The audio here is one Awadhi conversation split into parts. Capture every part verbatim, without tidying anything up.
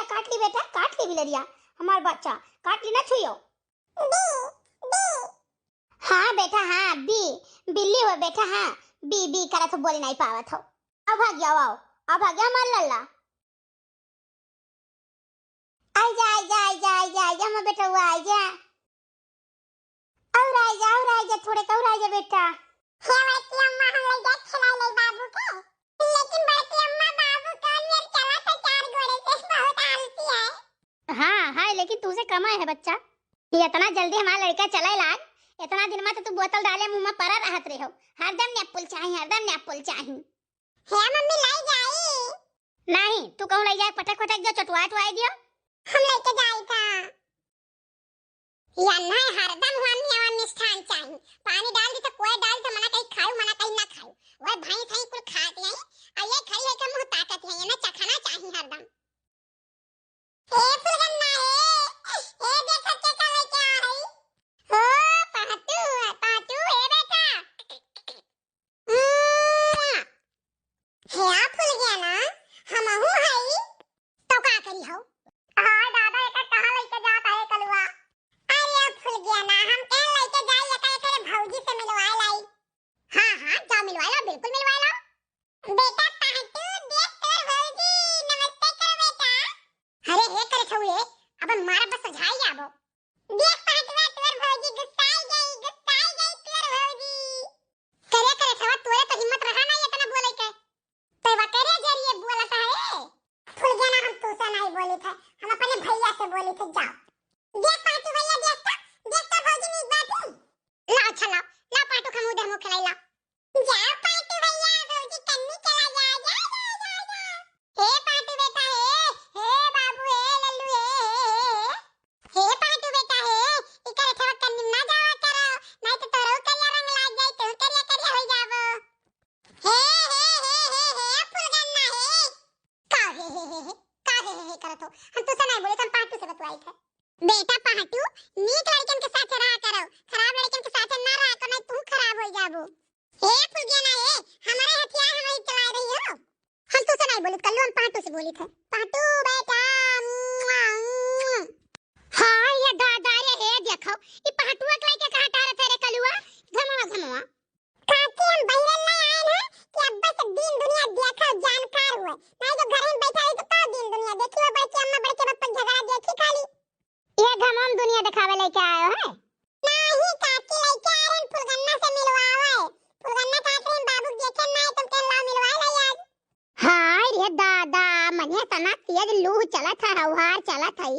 काट ली बेटा, काट ली बिलरिया, हमार बच्चा, काट ली ना छुइयो। बी, बी। हाँ बेटा, हाँ, बी, बिल्ली हो बेटा, हाँ, बी, बी करत हो, बोली नहीं पावत हो। अब भाग जाओ, आओ, अब भाग जाओ हमार लल्ला। आई जा, आई जा, आई जा, आई जा, आई जा, हमार बेटवा, आई जा। और आई जा, और आई जा, थोड़े का और आई जा बेटा। हे बड़की अम्मा, हम ले जाए खिलाई ले बाबू के। लेकिन बड़की अम्मा, बाबू कौन मेर चला था चार गोड़े से, बहुत आलसी है। हाँ, है, लेकिन तुझसे कम है बच्चा। ये इतना जल्दी हमारा लड़का चले लाग, इतना दिन में तो तू बोतल डाले मुंह में पड़ा रहत रहे हो। हरदम नैप्पल चाही, हरदम नैप्पल चाही। हे मम्मी, लाई जाई? नहीं, तू कहूँ लाई जाए, पटक पटक जो चटवा टुआई दियो। हम लेके जाई था। या नहीं, हरदम हुआ मियावा मिष्ठान चाही। पानी डाल दी तो कोई डाल दी तो मना कहीं खाऊ, मना कहीं ना खाऊ। वह भाई थाई कुल खात हैं, आ ये खड़ी है के मुंह ताकत है, ये ना चखना चाही हरदम। ए फुलगन्ना हे, ए देखा के का लेके आ रही। ओ पाटू, पाटू, ए बेटा। उम्म। हे आ फुलगेना, हमहू हई। तो का करी हो? हाय दादा, एका कहाँ लेके जात है कलुआ? अरे फुलगेना, हम कहे लेके जाई, एका एकरे भौजी से मिलवा लाई। हाँ, हाँ, जाओ मिलवा लो, बिल्कुल मिलवा लो। बेटा पाटू, देख तोर भौजी, नमस्ते कर बेटा। अरे हे करे छौरे, अब मारा बस सझाई जाबो। देख पाटुआ, तोर भौजी गुस्साई गई, गुस्साई गई तोर भौजी। करे करे छवा, तोरे तो हिम्मत रहा ना इतना बोले के। तो वा करे जरिए बोलत है। फुलगेना, हम तू से नहीं बोली थे, हम अपने भैया से बोली थे। जाओ। देख पाटू भैया, देख तो, देख तो भौजी नीक बात है। ला अच्छा ला, ला पाटू, हम उधर मुँह खिलाई ला। जा पाटू भैया, भौजी कन्नी चला जा, जा, जा, जा, जा। हे पाटू बेटा, हे, हे बाबू, हे लल्लू, हे, हे, हे। हे पाटू बेटा, हे, इकर ठेवा कन्नी ना जावा करो, नहीं तो तोरो करिया रंग लाग जाई, तू करिया करिया हो जाबो। हे, हे, हे, हे, हे, फुलगन्ना, हे। का हे, हे, हे, हे, का हे, हे, हे करत हो? हम तुझसे नहीं बोले, हम पाटू से बतवाई थे। बेटा पाटू, नीक लड़कन के साथ रहा करो, खराब लड़कन के साथ ना रहा करो, नहीं तू खराब हो जाबो। ए फुलगेना ए, हमारे हथियार हमारी चला रही हो। हम तुझसे नहीं बोली, कल्लू हम पाटू से बोली थे। पाटू बेटा, मुआ, मुआ। हाँ, ये दादा रे, हे देखो, ई पाटुआ के लेके कहाँ टारत है रे कलुआ? घमवा, घमवा। काकी हम बहिरन नहीं आए ना कि अब बस दिन दुनिया देखो जानकार हुए। नहीं तो घर में बैठा रही तो का दिन दुनिया देखी, वो बड़की अम्मा बड़के बाप पर झगड़ा देखी खाली। ये घमवा में दुनिया दिखावे लेके आयो है? नाही काकी, लेके आए हैं फुलगन्ना से मिलवावे। फुलगन्ना कहत रहे बाबू देखे ना है, तुम कह ला मिलवा ले आज। हाय रे दादा, मने तना तेज लू चलत है, हौहार चलत है।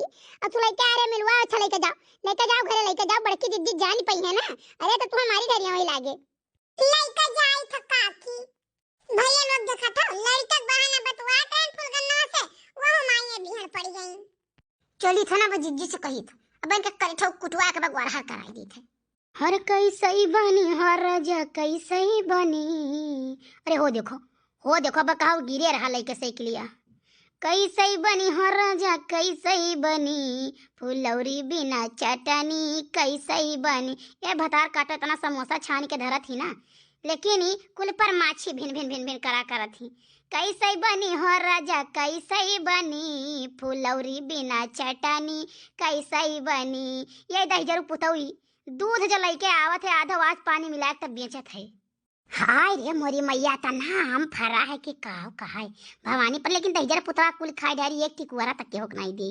अब तू लेके आ रे मिलवा, अच्छा लेके जाओ, लेके जाओ घरे, लेके जाओ, बड़की जिज्जी जान पई है ना। अरे तो तू हमारी घरिया वही लागे। लेके जाई था काकी। भैया लोग देखत हो, लड़का के बहाना बतुआ के फुलगन्ना से, वो माई बिहड़ पड़ गई। चली था ना, बस जिज्जी से कही था, अब इनके करी ठोक कुटवा के बगवार कराई दी थे। हर कैसई बनी, हर राजा कैसई बनी। अरे हो देखो, हो देखो, अब कहा गिरे रहा लइके साइकिलिया। कैसई बनी हो राजा, कैसई बनी, फुलौरी बिना चटनी कैसई बनी। ये भतार काटो इतना समोसा छान के धरत ही ना, लेकिन ई कुल पर माछी भिन भिन भिन भिन करा करत ही। कैसई बनी हो राजा, कैसई बनी, फुलौरी बिना चटनी कैसई बनी। ये दहिजरू पुतौई दूध जो लइके आवत है, आधा वास पानी मिला के तब बेचत है। हाय रे मोरी मैया, तना आम फरा है कि का कहा है भवानी पर, लेकिन दहिजर पुतवा कुल खाए डारी, एक टिकुआरा तक के होक नहीं दे।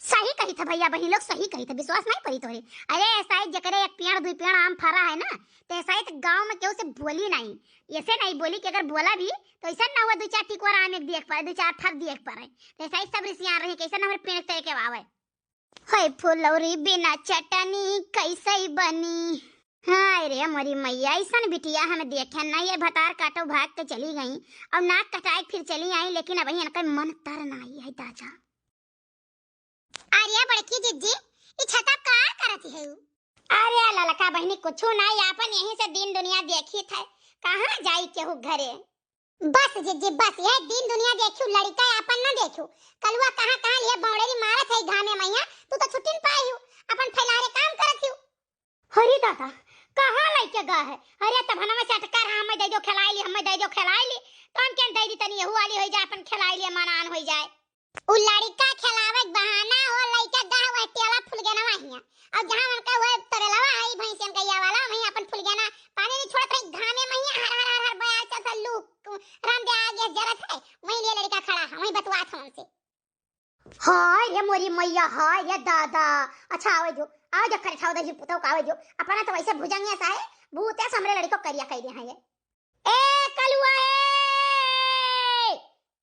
सही कही था भैया, बहिन लोग सही कही था, विश्वास नहीं पड़ी तोरे। अरे ऐसा है, जकरे एक पेड़ दुई पेड़ आम फरा है ना, तो ऐसा है तो गाँव में केहू से बोली नहीं, ऐसे नहीं बोली कि अगर बोला भी तो ऐसा ना हुआ दो चार टिकुआरा आम एक दिए के पड़े, दो चार फर दिए के पड़े, तो ऐसा ही सब रिसियान रही कि ऐसा ना हमारे पेड़ तय के आवे। है फुलौरी बिना चटनी कैसे बनी। हाय रे मोरी मैया, ऐसन बिटिया हम देखे नहीं। ये भतार काटो भाग के चली गई और नाक कटाए के फिर चली आई, लेकिन अब इनका मन तर नहीं है दादा। अरे बड़की जिज्जी, ई छता का करत है? अरे ललका बहिनी, कुछू नहीं, आपन यहीं से दिन दुनिया देखी थे, कहाँ जाई केहू घरे। बस जिज्जी बस, यह दिन दुनिया देखियो, लड़का आपन ना देखियो। कलुआ कहाँ कहाँ लिए बौड़ेरी मारत है घामे मैया, तू तो छुट्टी न पाई हो, अपन फैलारे काम करत हो। हरी दादा, कहाँ लइके गा है? अरे तब हनवा से अटकर हाँ, हमें दे दो खिलाई ली, हमें दे दो खिलाई ली, तो हम क्या दे दी तनी यहू वाली होई जाए, अपन खिलाई लिए मनान होई जाए। उ लड़िका खेलावे के बहाना हो, लड़िका गए हुए टेला फुलगेनवा हिया। और जहाँ उनका हुए तरेलवा है भैंसियन गैया वाला, वहीं अपन फुलगेना पानी नहीं छोड़त रही, घामे में ही हर हर हर हर बयार चलता लू, राम दे आगे जरत है, वहीं लिए लड़िका खड़ा है, वहीं बतुआत है उनसे। हाय रे मोरी मैया, हाय रे दादा। अच्छा, आवे जो, आवे जो, करे छाव दही पुतौ का आवे जो। अपना तो वैसे भुजंगिया सा है, भूते से हमरे लड़िको करिया कह दे हैं ये। ए कलुआ, ए,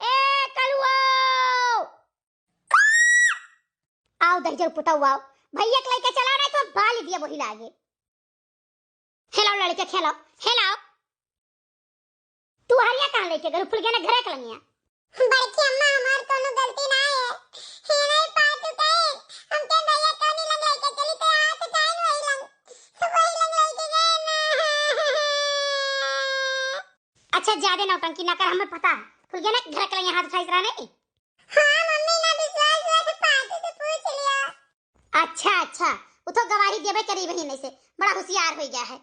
ए कलुआ, आओ दही जर पुतौ आओ, भैया के लेके चला रहे तो बाल दिया वही लागे। हेलाओ लड़के, खेलाओ, हेलाओ। तू हरिया कहाँ लेके गलू फुलगेना घरे के लंगिया? बड़की अम्मा, हमार कोनो गलती ना है। हे नहीं पातू के, हमके भैया तोनी लग लेके चली तो हाथ उठाइन वही लंग, तो वही लंग लेके गए ना। अच्छा, ज्यादा नौटंकी ना कर, हमें पता है। फुलगेना घरे के लंगिया हाथ उठाई रहा नहीं। हाँ मम्मी, ना विश्वास हुआ तो पातू से पूछ लिया। अच्छा, अच्छा, उ तो गवाही देबे करी बहिन, ऐसे बड़ा होशियार हो गया है।